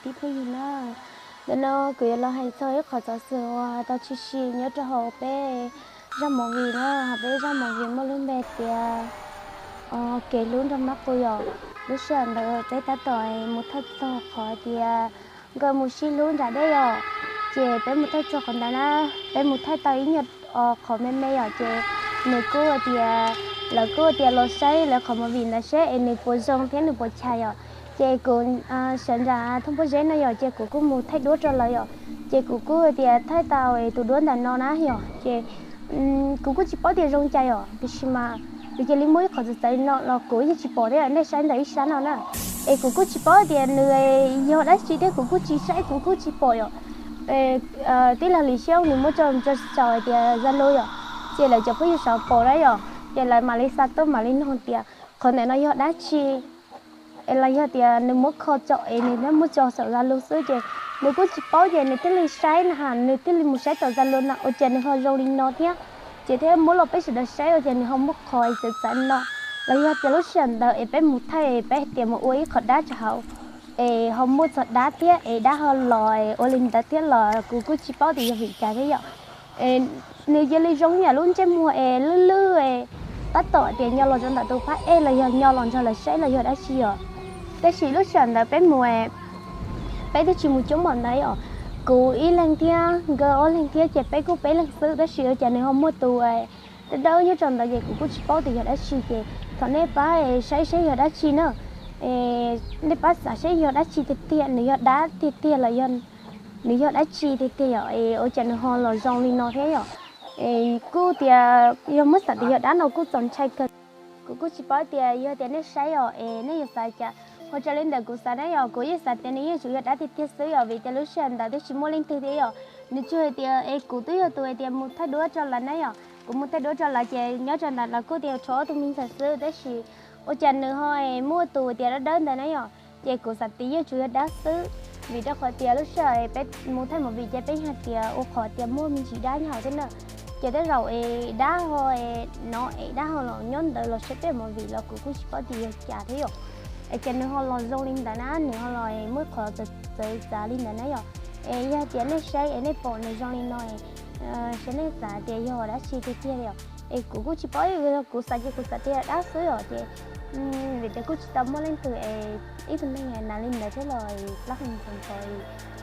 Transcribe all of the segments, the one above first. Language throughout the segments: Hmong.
Tib phooj ywg na, ntawm no kuv yuav los hais txog ib qhov xov xwm uas tau tshwm sim nyob rau hauv peb zaj movie na, hauv peb zaj movie muaj lub npe tias kev hlub nrog mab qus yom. Lub sij hawm ntawd peb tab tom mus thaij txog qhov tias nkawd mus sib hlub nram dej yom, ces peb mus thaij txog qhov ntawd na, peb mus thaij tau ib nyuag qhov me me yom, ces nws kuj tias, lawv kuj tias los saib lawv qhov movie ntawd seb es nws puas zoo thiab nws puas chais yom. Ces kuv sawv nram thoob pob zeb no yom, ces kuv kuj mus thaij duab rau lawv yom, ces kuv kuj tias thaij tau tus duab ntawm no na yom, ces kuv kuj tsis paub tias zoo cas yom, tiam sis mas nws cia li muaj ib qhov txawv txawv no los kuv yeej tsis pom thiab, nej saib ntawm ib sab no na. Es kuv kuj tsis paub tias nws yog dab tsi thiab, kuv kuj tsis saib, kuv kuj tsis pom yom. Tij laug Lis Xyooj nws muab tso tso saum tias Zalo yom, ces lawv cov phooj ywg sawv pom na yom, ces lawv mam li xa tuaj mam li nug tias qhov ntawm no yog dab tsi, es los yog tias nws muab kho tso es nws thiaj muab tso saum Zalo xwb, ces nws kuj tsis paub ces nws thiaj li saib na, nws thiaj li mus saib tom Zalo no ua cas nws ho zoo li no thiab, ces thiaj muab los peb sawv daws saib ua cas nws ho muaj qhov txawv txawv no, los yog tias lub sij hawm ntawd es peb mus thaij peb tias mus ua ib qho dab rau hauv es ho muaj txog dab thiab es dab ho los ua li ntawd thiab los kuv kuj tsis paub tias yog vim cas thiab yom. Nws cia li zoo yam lub ntsej muag es lwj lwj, tab tom tias nyo los rau ntawm tus phab ej los yog nyo los nrog lawv saib los yog dab tsi yom. Tab sis lub sij hawm ntawd peb mus, peb twb tsis mus coob npaum ntawd yom, kuv ib leeg thiab nkawd ob leeg thiab ces peb kuj peb leeg xwb, tab sis ua cas nws ho muaj tus dawb dawb nyob rau ntawd ces kuv kuj tsis paub tias yog dab tsi, ces thov nej pab saib saib yog dab txi na. Nej pab xav saib yog dab tsi tiag tiag, nws yog dab tiag tiag los nws yog dab tsi tiag tiag yom, es ua cas nws ho los zoo li no thiab yom. Es kuj tias yog muab xav tias yog dab no kuj txaus ntshai kawg. Kuv kuj tsis paub tias yog tias nej saib os es nej yuav xav cas, ho raws li ntawm kuv xav na yom, kuv yeej xav tias nws yeej tsuas yog dab tiag tiag xwb yom, vim tias lub sij hawm ntawd twb tsis muaj leej twg thiab yom. Nws tsuas hais tias es kuv twb yog tus hais tias mus thaij duab rau lawv na yom, kuv mus thaij duab rau lawv ces nyob rau ntawd lawv kuj tias tshuav ob tug me ntxhais xwb, tab sis ua cas nws ho muaj tus tias dawb dawb ntawd na yom. Ces kuv xav tias yeej tsuas yog dab xwb, vim rau qhov tias lub sij hawm peb mus thaij movie ces peb yeej hais tias ua qhov tias muaj me ntsis dab nyob hauv thiab na. Ces tej zaum es dab ho no es dab ho los nyob ntawd los saib peb movie los kuv kuj tsis paub tias yog cas thiab yom. Es ces nws ho los zoo li ntawd na, nws ho los muaj qhov txawv txav li ntawd na yom. Es yog tias nej saib es nej pom nws zoo li no, saib nej xav tias yog dab tsi tiag tiag yom. Es kuv kuj tsis paub, kuv xav ces kuv xav tias dab xwb yom, ces vim tias kuj tsis tau muaj leej twg es ib tug neeg hais li ntawd thiab los plab hau ntxhov ntxhov,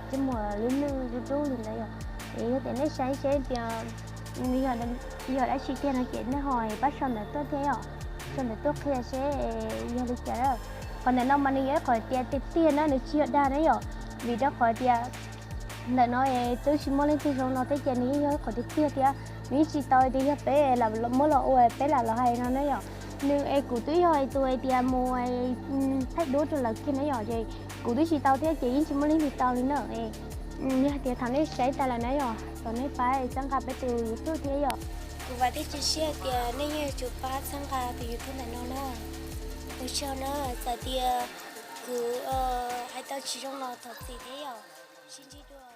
ntsej muag lwj lwj dub dub li ntawd yom. Es yog tias nej saib seb tias yog dab tsi tiag no ces nej ho pab sau ntawv tuaj thiab yom, sau ntawv tuaj qhia seb yog li cas. Qhov ntawm no mas nws yog ib qhov tias tiag tiag na, nws tsis yog dag na yom, vim rau qhov tias ntawm no es twb tsis muaj leej twg zoo no thiab ces nws yeej yog ib qhov tiag tiag thiab, nws yeej tsis tau tias yog peb lam muab los ua peb lam los hais no na yom. Nws es kuv twb yog tus hais tias mus thaij duab rau lawv kiag na yom, ces kuv twb tsis tau thiab ces yeej tsis muaj leej twg tau li na. Yog tias thaum nej saib tas lawm na yom, thov nej pab txhawb nqa peb tus YouTube thiab yom. Kuv vam thiab cia siab tias nej yeej yuav tsum pab txhawb nqa tus YouTube ntawm no na. Ua tsaug na, txawm tias kuv hais tau tsis zoo los thov txim thiab yom. Sib ntsib dua.